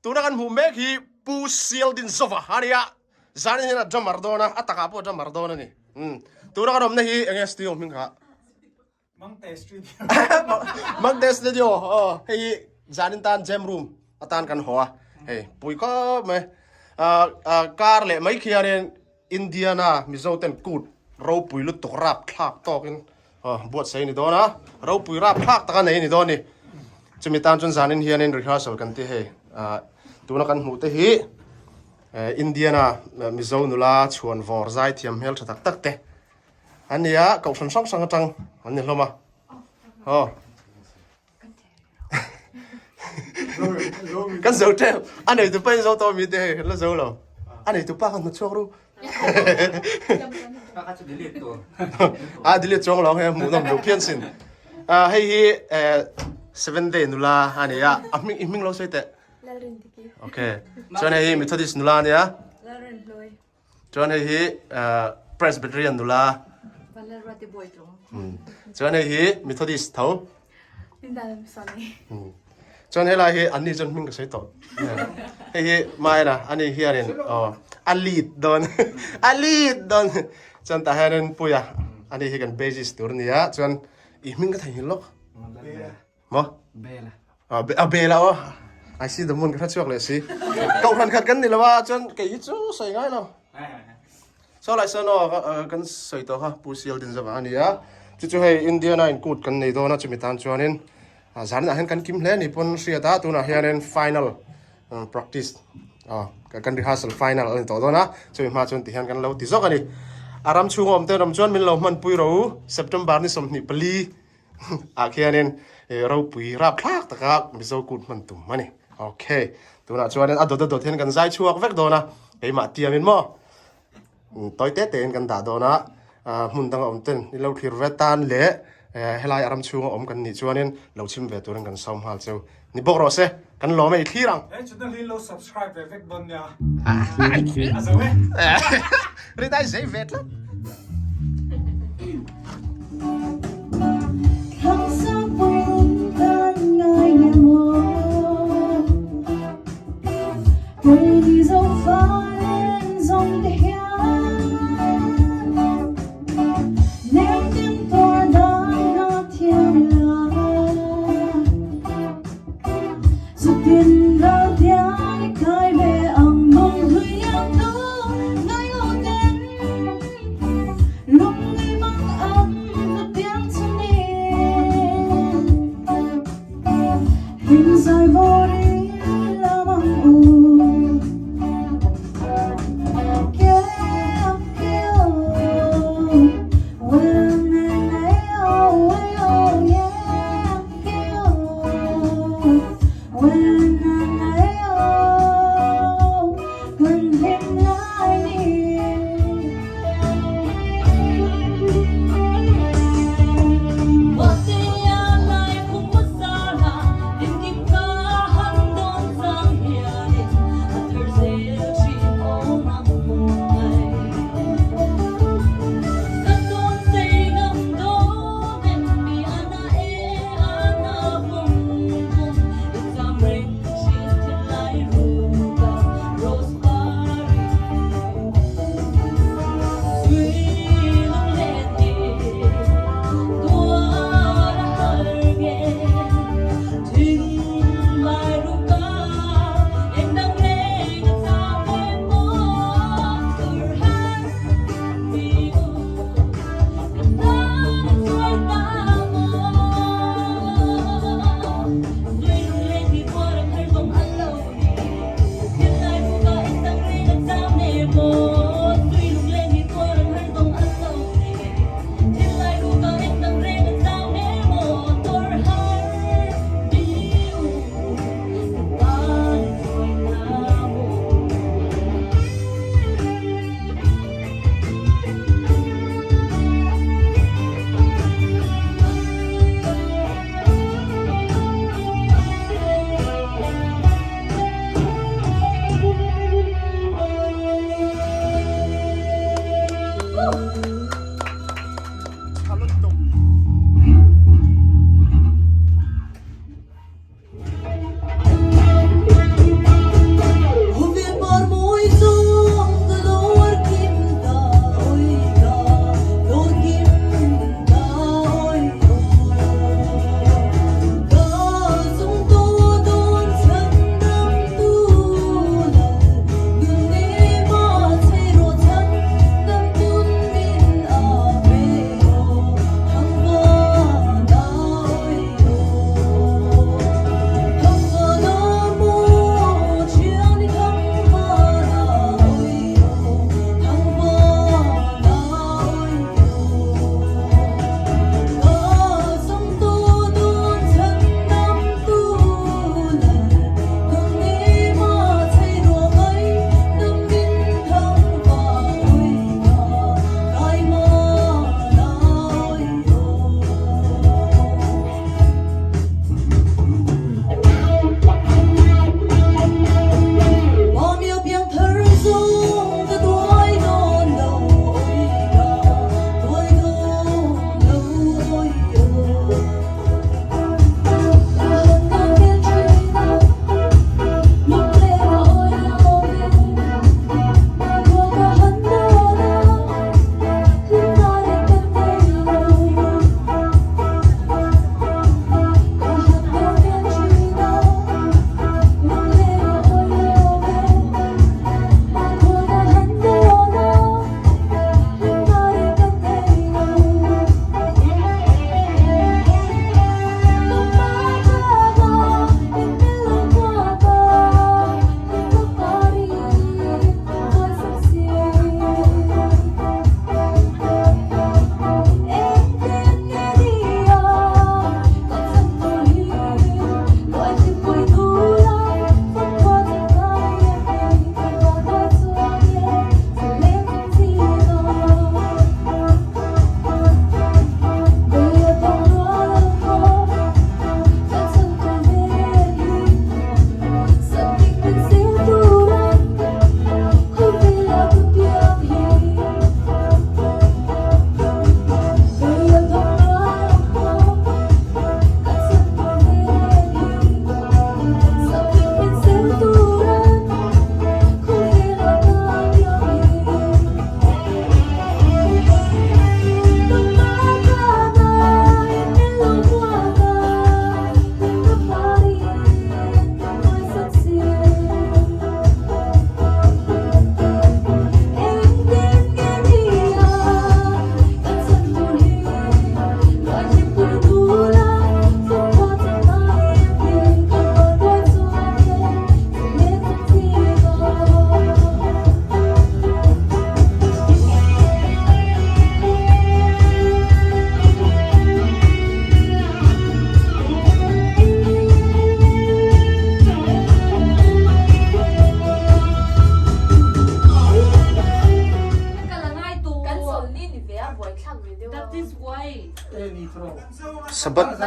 Tuna kan hmuh mek hi Pu Sialdin Zova a nia, zanin hian a drummer dawn a, a takah pawh a drummer dawn a ni. Umm tuna kan awmna hi enge studio hming kha? Mangte Studio. Mangte Studio aw hei hi zanin tan jam room atan kan haw a, hei pui khawp mai. Ah ah car leh mai khianin Indiana Mizo ten kut ropui lutuk rap thlak tawkin buatsaih a ni dawn a, ropui rap thlak taka nei a ni dawn a ni. Chumi tan chuan zanin hianin rehearsal kan ti hei, tuna kan hmuh te hi Indiana Mizo nula chhuan vawr zai thiam hmel tha tak tak te an ni a, kohhran hrang hrang atang an ni hlawm a. Aw. Kan zo tep a nei tu pa in zo tawh mi te hei kan la zo lo a nei tu pa kan hmu chhuak ru a delete chuang lo hei hmuh nawm duh phian sin hei hi seven day nula a ni a a hming i hming lo sawi teh okay chuan hei hi methodist nula a nia Chuan hei hi Presbyterian nula. Vanlalruati Bawitlung. Chuan hei hi Methodist tho. Chuan helai hi anni chuan hming ka sawi tawh. Hei hi Maena ani hianin aw a lead dawn a lead dawn. Chuan tah hianin Puia ani hi kan bassist tur a nia. Chuan i hming ka theihnghilh lawk. Maw? Bela. Ah, a bela aw. I see the moon ka hre chhuak leh si. Kohhran khat kan ni lo a, chuan kei hi chu sawi ngai lo. Saw lai sawn aw, kan sawi tawh kha Pu Sial din zawk a ni a. Chu chu hei Indiana in kut kan nei dawn a, chumi tan chuanin zanah hian kan kim hle ni pawn hriat a, tunah hianin final practice kan rehearsal final a ni tawh dawn a, chumi hma chuan tihian kan lo ti zawk a ni. A ram chhunga awm ten awm chuan min lo hmanpui ro u, September ni 24 ah khianin ropui rapthlak taka Mizo kut hman tum a ni. Okay, tunah chuanin a dawt a dawt hian kan zai chhuak vek dawn a, keimah tiamin maw tawi te tein kan dah dawn a, hmun danga awm ten i lo thlir ve tan leh helai a ram chhunga awm kan nih chuanin lo chhim ve turin kan sawm nghal cheu ni bawk rawh se, kan lawm e i thlir ang. He channel hi lo subscribe ve vek dawn nia. A zo e. Ridai zei ve tlat.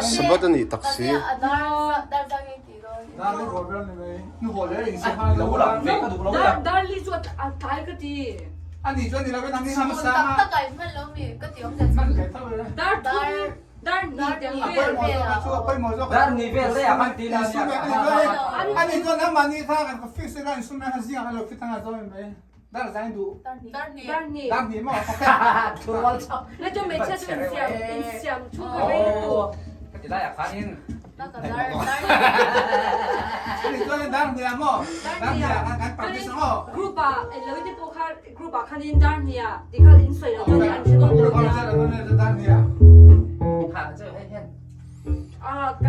Sabbath a nih tak si.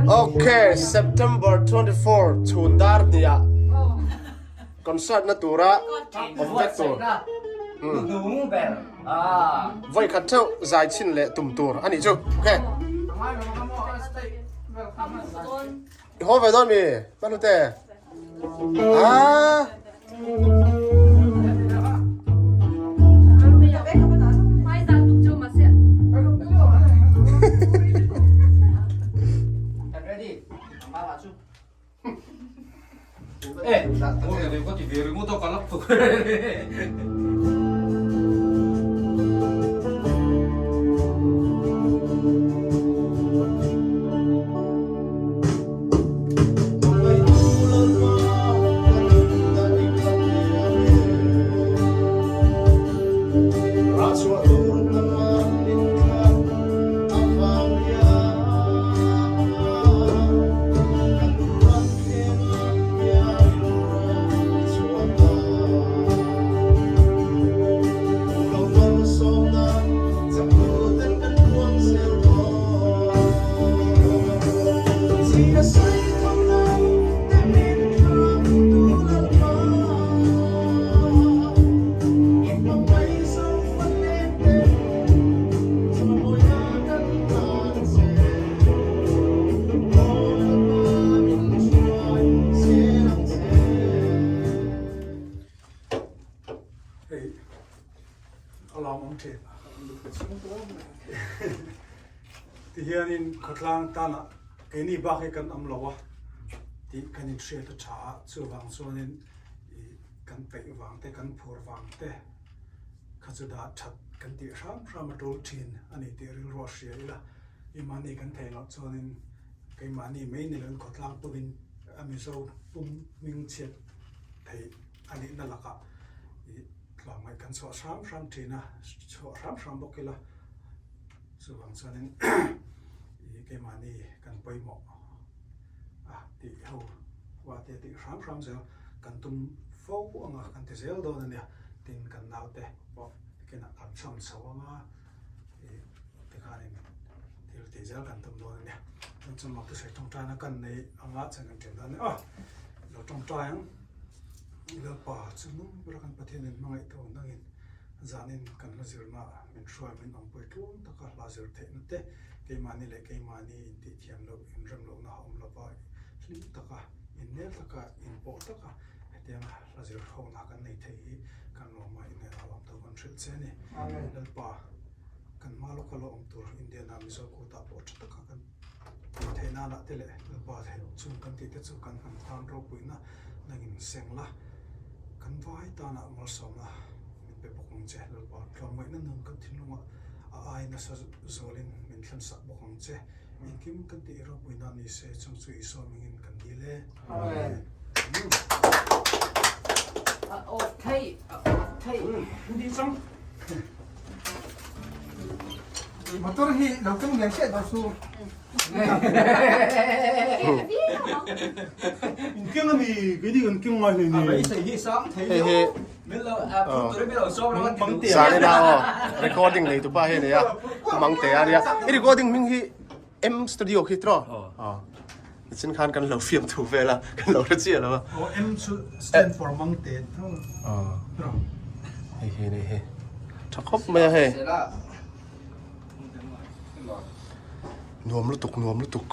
Okay, September 24 chhun dar hnih ah Concert na tura awm vek tur. Vawi khat theuh zai chhin leh tum tur a nih chu. Okay. I haw ve dawn mi? Hmanute. Ah. Hei a lawmawm thin. Tihianin khawtlang tanah keini bak hi kan awm lo a tih kan inhriat a tha a, chuvang chuanin ih kan peih vang te kan phur vang te kha chu dah that kan tih hram hram a tul thin a ni tih rilru a hria ila, keimahni kan theih loh chuanin keimahni mai ni loin khawtlang pawhin a Mizo pum hming chhiat theih a nihna lakah ih tlawmngaih kan chhuah hram hram thin a, chhuah hram hram bawk ila chuvang chuanin ih keimahni kan pawimawh a tih ho hua te tih hram hram zel kan tum fo anga kan ti zel dawn a nia tin kan naute pawh tikinah kan cham chho anga ih tikhanin thil tih zel kan tum dawn a nia chuan chu mak thusawi tawngtaina kan nei anga chuan kan ṭhen dawn a ni aw lo tawngtai ang Lalpa chu nung ber kan Pathianin hmangaih tawh nangin zanin kan hla zirna min hruai min awmpui tlum taka hla zir theihna te keimahni leh keimahni intih thiam loh inrem lohna a awm lova hlim taka innel taka inpawh taka hetianga hla zir hona kan nei thei hi kan lawma inel a awm tawh kan hrilh che a ni. Lalpa kan hma lawka lo awm tur Indiana Mizo kutah pawh tha taka kan tih theih nanah te leh Lalpa chung kan tih te chu kan hnam tan ropuina nangin seng la kan vai tanah malsawmna min pe bawk ang che Lalpa tlawmngaihna nun kan thinlungah a ai nasa zawlin min thlensak bawk ang che engkim kan tih ropuina ni se chung chu Isua mingin kan dil e Amen. Motor hi lo keng lian hriat daw su. In keng ami keini kan keng ngai hlei ni. Hei hi Zan ina aw recording nei tupa hi a nei a Mangtea a nia. I recording hming hi M studio khi tiraw? Aw. Nichin khan kan lo fiam thu vel a, kan lo hre chiah lo a. Aw M chu stand for Mangte Aw. Hei hi nei hi. Tha khawp mai a hei. Nuam lutuk nuam lutuk.